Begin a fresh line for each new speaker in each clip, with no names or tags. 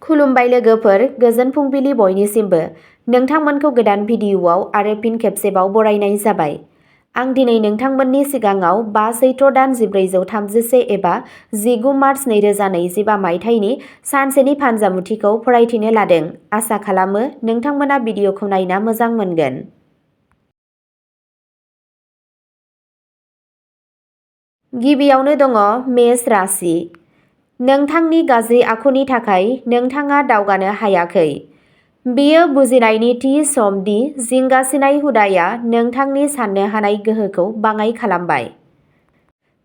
खुलुमबाय लोगोफोर, गोजोन फुंबिलि बयनिसिमबो। नोंथांमोनखौ गोदान भिडिअ'आव आरो फिन खेबसेबाव बरायनाय जाबाय। आं दिनै नोंथांमोननि सिगाङाव 5 सैत्र दान 1431 एबा 19 मार्च 2025 मायथाइनि सानसेनि फानजामुथिखौ फरायथिनो लादों। आसा खालामो नोंथांमोना भिडिअ'खौ नायना मोजां मोनगोन। गिबियावनो दङ मेष राशि। नोंथांनि गाज्रि आखुनि थाखाय नोंथाङा दावगानो हायाखै। बेयो बुजिनायनि थि सम दि जिंगासिनाय हुदाया नोंथांनि साननो हानाय गोहोखौ बाङाइ खालामबाय।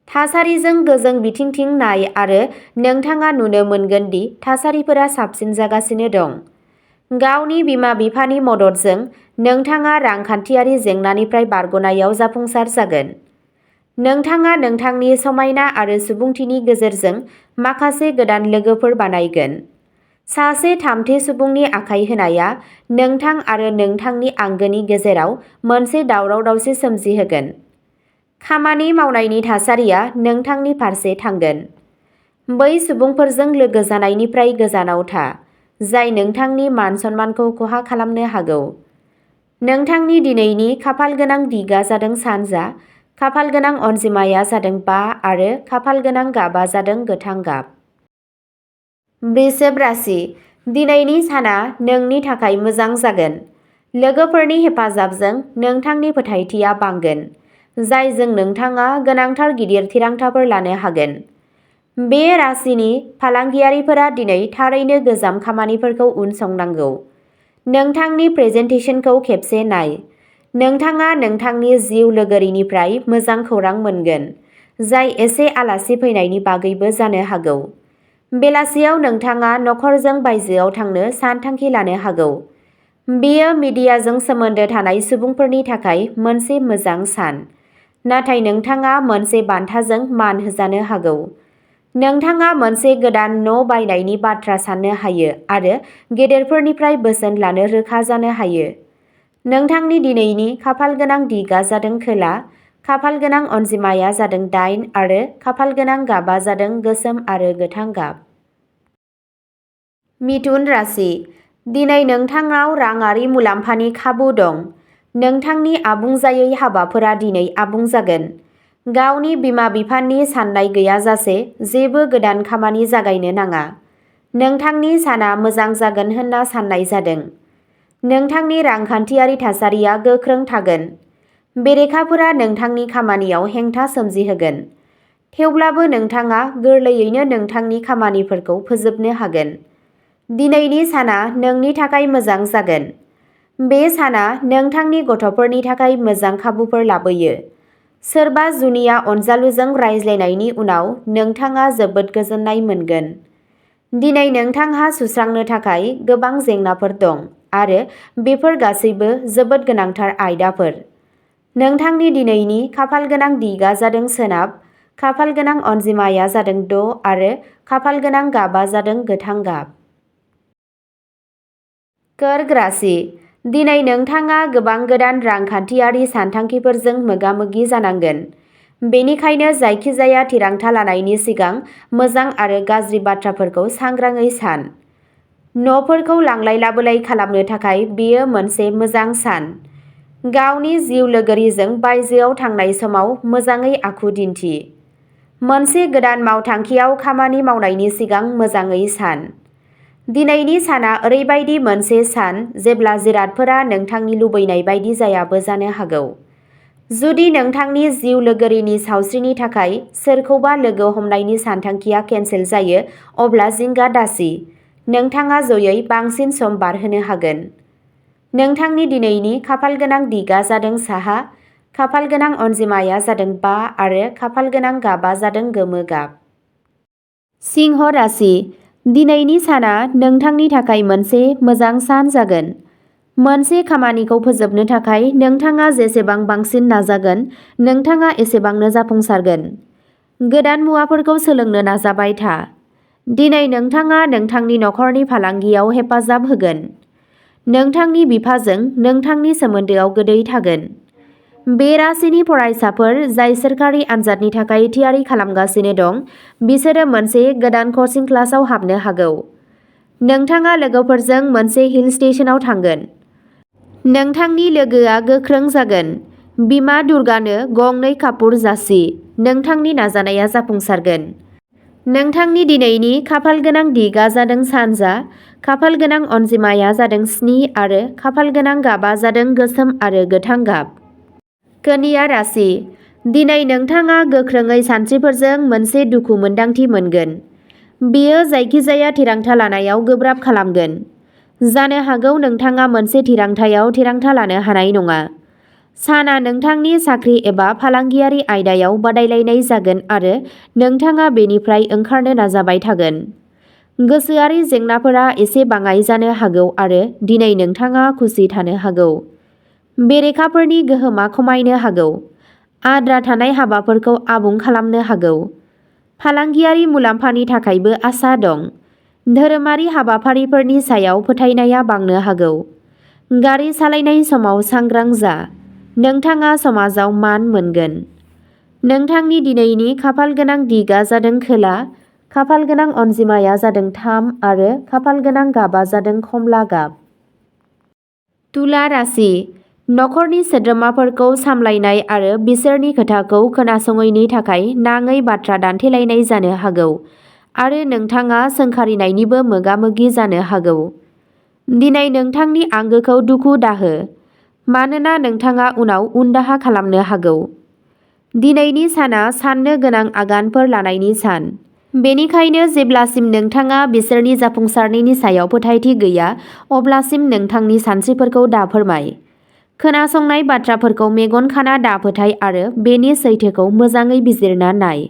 थासारिजों गोजों बिथिंथिं नाय आरो नोंथाङा नुनो मोनगोन दि थासारिफोरा साबसिन जागासिनो दं। गावनि बिमा-बिफानि मददजों नोंथाङा रांखान्थियारि जेंनानिफ्राय बारग'नायाव जाफुंसार जागोन। नोंथाङा नोंथांनि समायना आरो सुबुंथिनि गेजेरजों माखासे गोदान लोगोफोर बानायगोन। सासे थामथि सुबुंनि आखाय होनाया नोंथां आरो नोंथांनि आंगोनि गेजेराव मोनसे दावराव-दावसि सोमजिहोगोन। खामानि मावनायनि थासारिया नोंथांनि फारसे थांगोन। बै सुबुंफोरजों लोगो जानायनिफ्राय गोजानाव था, जाय नोंथांनि मान-सन्मानखौ खहा खालामनो हागौ। नोंथांनि दिनैनि खाफालगोनां दिगा जादों सानजा, खाफालगोनां अनजिमाया जादों 5 आरो खाफालगोनां गाबआ जादों गोथां गाब। वृषभ राशि। दिनैनि साना नोंनि थाखाय मोजां जागोन। लोगोफोरनि हेफाजाबजों नोंथांनि फोथायथिया बांगोन, जायजों नोंथाङा गोनांथार गिदिर थिरांथाफोर लानो हागोन। बे राशिनि फालांगियारिफोरा दिनै थारैनो गोजाम खामानिफोरखौ उनसंनांगौ। नोंथांनि प्रेजेन्टेशनखौ खेबसे नाय। नोंथाङा नोंथांनि जिउ लोगोरिनिफ्राय मोजां खौरां मोनगोन, जाय एसे आलासि फैनायनि बागैबो जानो हागौ। बेलासियाव नोंथाङा नखरजों बायजोआव थांनो सानथांखि लानो हागौ। बेयो मिडियाजों सोमोन्दो थानाय सुबुंफोरनि थाखाय मोनसे मोजां सान, नाथाय नोंथाङा मोनसे बान्थाजों मान होजानो हागौ। नोंथाङा मोनसे गोदान न' बायनायनि बाथ्रा साननो हायो आरो गेदेरफोरनिफ्राय बोसोन लानो रोखा जानो हायो। नोंथांनि दिनैनि खाफालगोनां दिगा जादों खोला, खाफालगोनां अनजिमाया जादों 8 आरो खाफालगोनां गाबआ जादों गोसोम आरो गोथां गाब। मिथुन राशि। दिनै नोंथांनाव राङारि मुलाम्फानि खाबु दं। नोंथांनि आबुं जायै हाबाफोरा दिनै आबुं जागोन। गावनि बिमा-बिफानि साननाय गैयाजासे जेबो गोदान खामानि जागायनो नाङा। नोंथांनि साना मोजां जागोन होनना साननाय जादों। नोंथांनि रांखान्थियारि थासारिया गोख्रों थागोन। बेरेखाफोरा नोंथांनि खामानियाव हेंथा सोमजिहोगोन। थेवब्लाबो नोंथाङा गोरलैयैनो नोंथांनि खामानिफोरखौ फोजोबनो हागोन। दिनैनि साना नोंनि थाखाय मोजां जागोन। बे साना नोंथांनि गथ'फोरनि थाखाय मोजां खाबुफोर लाबोयो। सोरबा जुनिया अनजालुजों रायज्लायनायनि उनाव नोंथाङा जोबोद गोजोननाय मोनगोन। दिनै नोंथांहा सुस्रांनो थाखाय गोबां जेंनाफोर दं आरो बेफोर गासैबो जोबोद गोनांथार आयदाफोर। नोंथांनि दिनैनि खाफालगोनां दिगा जादों सोनाब, खाफालगोनां अनजिमाया जादों 6 आरो खाफालगोनां गाबआ जादों गोथां गाब। कर्क राशि। दिनै नोंथाङा गोबां गोदान रांखान्थियारि सानथांखिफोरजों मोगा-मोगि जानांगोन। बेनिखायनो जायखिजाया थिरांथा लानायनि सिगां मोजां आरो गाज्रि बाथ्राफोरखौ सांग्राङै सान। न'फोरखौ लांलाय-लाबोलाय खालामनो थाखाय बेयो मोनसे मोजां सान। गावनि जिउ लोगोरिजों बायजोआव थांनाय समाव मोजाङै आखु दिन्थि। मोनसे गोदान मावथांखियाव खामानि मावनायनि सिगां मोजाङै सान। दिनैनि साना ओरैबायदि मोनसे सान जेब्ला जिरादफोरा नोंथांनि लुबैनाय बायदि जायाबो जानो हागौ। जुदि नोंथांनि जिउ लोगोरिनि सावस्रिनि थाखाय सोरखौबा लोगो हमनायनि सानथांखिया केन्सेल जायो, अब्ला जिंगा दासि। नोंथाङा जयै बांसिन सम बारहोनो हागोन। नोंथांनि दिनैनि खाफालगोनां दिगा जादों साहा, खाफालगोनां अनजिमाया जादों 5 आरो खाफालगोनां गाबआ जादों गोमो गाब। सिंह राशि। दिनैनि साना नोंथांनि थाखाय मोनसे मोजां सान जागोन। मोनसे खामानिखौ फोजोबनो थाखाय नोंथाङा जेसेबां बांसिन नाजागोन, नोंथाङा एसेबांनो जाफुंसारगोन। गोदान मुवाफोरखौ सोलोंनो नाजाबाय था। दिनै नोंथाङा नोंथांनि नखरनि फालांगियाव हेफाजाब होगोन। नोंथांनि बिफाजों नोंथांनि सोमोन्दोआव गोदै थागोन। बे राशिनि फरायसाफोर जाय सोरखारि आनजादनि थाखाय थियारि खालामगासिनो दं, बिसोरो मोनसे गोदान कचिं क्लासाव हाबनो हागौ। नोंथाङा लोगोफोरजों मोनसे हिल स्टेशनाव थांगोन। नोंथांनि लोगोआ गोख्रों जागोन। बिमा दुर्गानो गंनै कापुर जासि। नोंथांनि नाजानाया जाफुंसारगोन। नोंथांनि दिनैनि खाफालगोनां दिगआ जादों सानजा, खाफालगोनां अनजिमाया जादों 7 आरो खाफालगोनां गाबा जादों गोसोम आरो गोथां गाब। कन्या राशि। दिनै नोंथाङा गोख्रोङै सानस्रिफोरजों मोनसे दुखु मोन्दांथि मोनगोन। बेयो जायखिजाया थिरांथा लानायाव गोब्राब खालामगोन। जानो हागौ नोंथाङा मोनसे थिरांथायाव थिरांथा लानो हानाय नङा। साना नोंथांनि साख्रि एबा फालांगियारि आयदायाव बादायलायनाय जागोन आरो नोंथाङा बेनिफ्राय ओंखारनो नाजाबाय थागोन। गोसोआरि जेंनाफोरा एसे बाङाइ जानो हागौ आरो दिनै नोंथाङा खुसि थानो हागौ। बेरेखाफोरनि गोहोमा खमायनो हागौ। आद्रा थानाय हाबाफोरखौ आबुं खालामनो हागौ। फालांगियारि मुलाम्फानि थाखायबो आसा दं। धोरोमारि हाबाफारिफोरनि सायाव फोथायनाया बांनो हागौ। गारि सालायनाय समाव सांग्रां जा। नोंथाङा समाजाव मान मोनगोन। नोंथांनि दिनैनि खाफालगोनां दिगआ जादों खोला, खाफालगोनां अनजिमाया जादों 3 आरो खाफालगोनां गाबा जादों खमला गाब। तुला राशि। नखरनि सोद्रोमाफोरखौ सामलायनाय आरो बिसोरनि खोथाखौ खोनासङैनि थाखाय नाङै बाथ्रा दान्थेलायनाय जानो हागौ आरो नोंथाङा सोंखारिनायनिबो मोगा-मोगि जानो हागौ। दिनै नोंथांनि आंगोखौ दुखु दाहो, मानोना नोंथाङा उनाव उनदाहा खालामनो हागौ। दिनैनि साना साननो गोनां आगानफोर लानायनि सान। बेनिखायनो जेब्लासिम नोंथाङा बिसोरनि जाफुंसारनायनि सायाव फोथायथि गैया अब्लासिम नोंथांनि सानस्रिफोरखौ दाफोरमाय। खोनासंनाय बाथ्राफोरखौ मेगन खाना दाफोथाय आरो बेनि सैथोखौ मोजाङै बिजिरना नाय।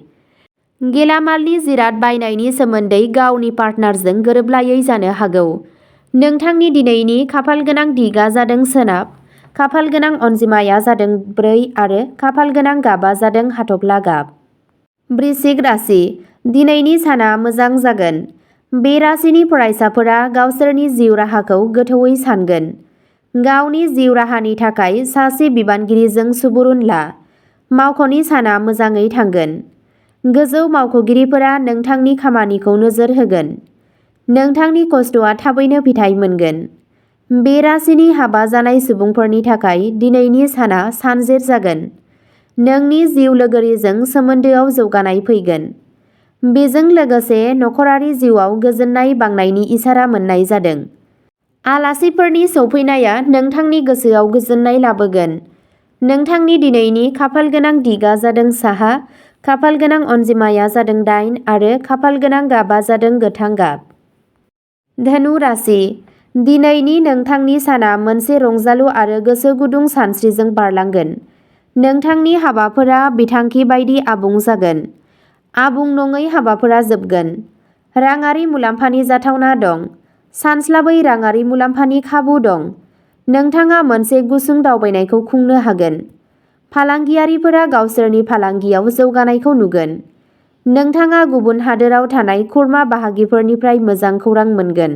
गेलामालनि जिराद बायनायनि सोमोन्दै गावनि पार्टनारजों गोरोबलायै जानो हागौ। नोंथांनि दिनैनि खाफालगोनां दिगआ जादों सोनाब, खाफालगोनां अनजिमाया जादों 4 आरो खाफालगोनां गाबा जादों हाथफ्ला गाब। वृश्चिक राशि। दिनैनि साना मोजां जागोन। बे राशिनि फरायसाफोरा गावसोरनि जिउ राहाखौ गोथौवै सानगोन। गावनि जिउ राहानि थाखाय सासे बिबानगिरिजों सुबुरुन ला। मावख'नि साना मोजाङै थांगोन। गोजौ मावख'गिरिफोरा नोंथांनि खामानिखौ नोजोर होगोन। नोंथांनि खस्थ'आ थाबैनो फिथाइ मोनगोन। बे राशिनि हाबा जानाय सुबुंफोरनि थाखाय दिनैनि साना सानजेर जागोन। नोंनि जिउ लोगोरिजों सोमोन्दोआव जौगानाय फैगोन। बेजों लोगोसे नखरारि जिउआव गोजोननाय बांनायनि इसारा मोननाय जादों। आलासिफोरनि सौफैनाया नोंथांनि गोसोआव गोजोननाय लाबोगोन। नोंथांनि दिनैनि खाफालगोनां दिगआ जादों साहा, खाफालगोनां अनजिमाया जादों 8 आरो खाफालगोनां गाबा जादों गोथां गाब। धनु राशि। दिनैनि नोंथांनि साना मोनसे रंजालु आरो गोसो गुदुं सानस्रिजों बारलांगोन। नोंथांनि हाबाफोरा बिथांखि बायदि आबुं जागोन। आबुं नङै हाबाफोरा जोबगोन। राङारि मुलाम्फानि जाथावना दं। सानस्लाबै राङारि मुलाम्फानि खाबु दं। नोंथाङा मोनसे गुसुं दावबायनायखौ खुंनो हागोन। फालांगियारिफोरा गावसोरनि फालांगियाव जौगानायखौ नुगोन। नोंथाङा गुबुन हादोराव थानाय खुरमा बाहागिफोरनिफ्राय मोजां खौरां मोनगोन।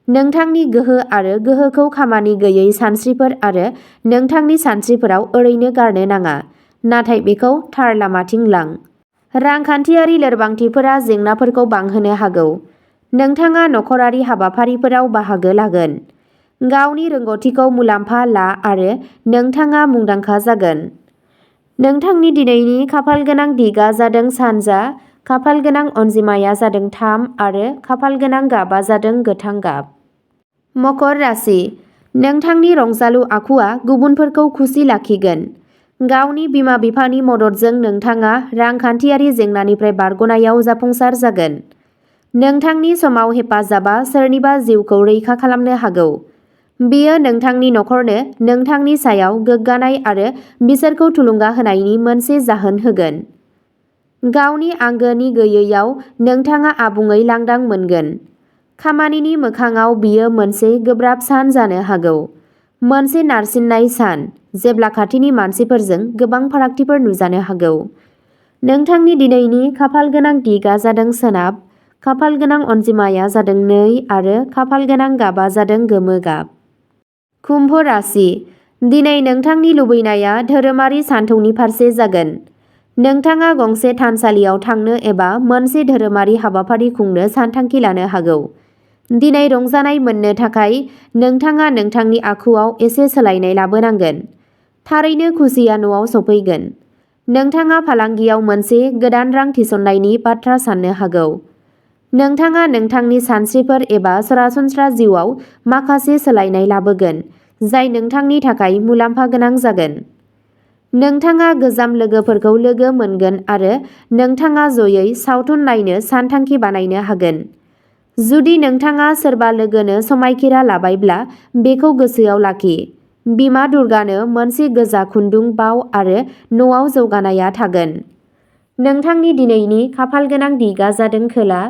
नोंथांनि गोहो आरो गोहोखौ खामानि गैयै सानस्रिफोर आरो नोंथांनि सानस्रिफोराव ओरैनो गारनो नाङा, नाथाय बेखौ थार लामाथिं लां। रांखान्थियारि लोरबांथिफोरा जेंनाफोरखौ बांहोनो हागौ। नोंथाङा नखरारि हाबाफारिफोराव बाहागो लागोन। गावनि रोंग'थिखौ मुलाम्फा ला आरो नोंथाङा मुंदांखा जागोन। नोंथांनि दिनैनि खाफालगोनां दिगआ जादों सानजा, खाफालगोनां अनजिमाया जादों 3 आरो खाफालगोनां गाबा जादों गोथां गाब। मकर राशि। नोंथांनि रंजालु आखुआ गुबुनफोरखौ खुसि लाखिगोन। गावनि बिमा-बिफानि मददजों नोंथाङा रांखान्थियारि जेंनानिफ्राय बारग'नायाव जाफुंसार जागोन। नोंथांनि समाव हेफाजाबा सोरनिबा जिउखौ रैखा खालामनो हागौ। बेयो नोंथांनि नखरनो नोंथांनि सायाव गोग्गानाय आरो बिसोरखौ थुलुंगा होनायनि मोनसे जाहोन होगोन। गावनि आंगोनि गैयैयाव नोंथाङा आबुङै लांदां मोनगोन। खामानिनि मोखांआव बियो मोनसे गोब्राब सान जानो हागौ। मोनसे नारसिननाय सान, जेब्ला खाथिनि मानसिफोरजों गोबां फारागथिफोर नुजानो हागौ। नोंथांनि दिनैनि खाफालगोनां दिगआ जादों सोनाब, खाफालगोनां अनजिमाया जादों 2 आरो खाफालगोनां गाबा जादों गोमो गाब। कुम्भ राशि। दिनै नोंथांनि लुबैनाया धोरोमारि सानथौनि फारसे जागोन। नोंथाङा गंसे थानसालियाव थांनो एबा मोनसे धोरोमारि हाबाफारि खुंनो सानथांखि लानो हागौ। दिनै रंजानाय मोननो थाखाय नोंथाङा नोंथांनि आखुआव एसे सोलायनाय लाबोनांगोन। थारैनो खुसिया न'आव सफैगोन। नोंथाङा फालांगियाव मोनसे गोदान रां थिसननायनि बाथ्रा साननो हागौ। नोंथाङा नोंथांनि सानस्रिफोर एबा सरासनस्रा जिउआव माखासे सोलायनाय लाबोगोन जाय नोंथांनि थाखाय मुलाम्फा गोनां जागोन। नोंथाङा गोजाम लोगोफोरखौ लोगो मोनगोन आरो नोंथाङा जयै सावथुन नायनो सानथांखि बानायनो हागोन। जुदि नोंथाङा सोरबा लोगोनो समायखिरा लाबायब्ला बेखौ गोसोआव लाखि। बिमा दुर्गानो मोनसे गोजा खुन्दुं बाव आरो न'आव जौगानाया थागोन। नोंथांनि दिनैनि खाफालगोनां दिगा जादों खोला,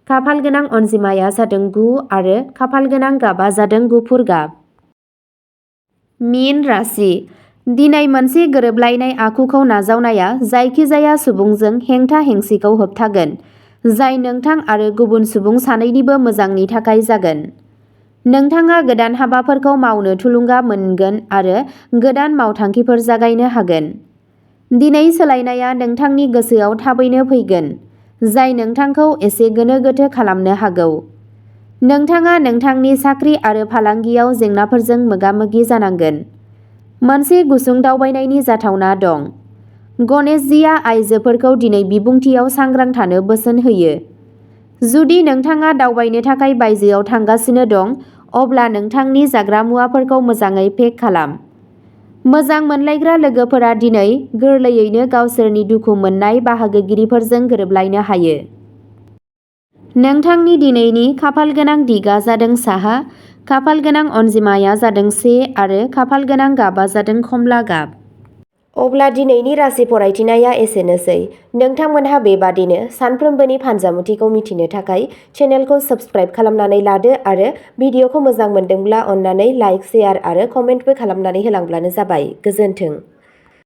खाफालगोनां अनजिमाया जादों 9 आरो खाफालगोनां गाबा जादों गुफुर गाब। मीन राशि। दिनै मोनसे गोरोबलायनाय आखुखौ नाजावनाया जायखिजाया सुबुंजों हेंथा-हेंसिखौ होबथागोन, जाय नोंथां आरो गुबुन सुबुं सानैनिबो मोजांनि थाखाय जागोन। नोंथाङा गोदान हाबाफोरखौ मावनो थुलुंगा मोनगोन आरो गोदान मावथांखिफोर जागायनो हागोन। दिनै सोलायनाया नोंथांनि गोसोआव थाबैनो फैगोन, जाय नोंथांखौ एसे गोनो-गोथो खालामनो हागौ। नोंथाङा नोंथांनि साख्रि आरो फालांगियाव जेंनाफोरजों मोगा-मोगि जानांगोन। मोनसे गुसुं दावबायनायनि जाथावना दं। गणेशजीआ आइजोफोरखौ दिनै बिबुंथियाव सांग्रां थानो बोसोन होयो। जुदि नोंथाङा दावबायनो थाखाय बायजोआव थांगासिनो दं, अब्ला नोंथांनि जाग्रा मुवाफोरखौ मोजाङै पेक खालाम। मोजां मोनलायग्रा लोगोफोरा दिनै गोरलैयैनो गावसोरनि दुखु मोननाय बाहागोगिरिफोरजों गोरोबलायनो हायो। नोंथांनि दिनैनि खाफालगोनां दिगा जादों साहा, खाफालगोनां अनजिमाया जादों 1 आरो खाफालगोनां गाबा जादों खमला गाब। अब्ला दिनैनि राशि फरायथिनाया एसेनोसै। नोंथांमोनहा बेबादिनो सानफ्रोमबोनि फानजामुथिखौ मिथिनो थाखाय चेनेलखौ साबस्क्राइब खालामनानै लादो आरो भिडिअखौ मोजां मोनदोंब्ला अन्नानै लाइक, शेयार आरो कमेन्टबो खालामनानै होलांब्लानो जाबाय। गोजोन्थों।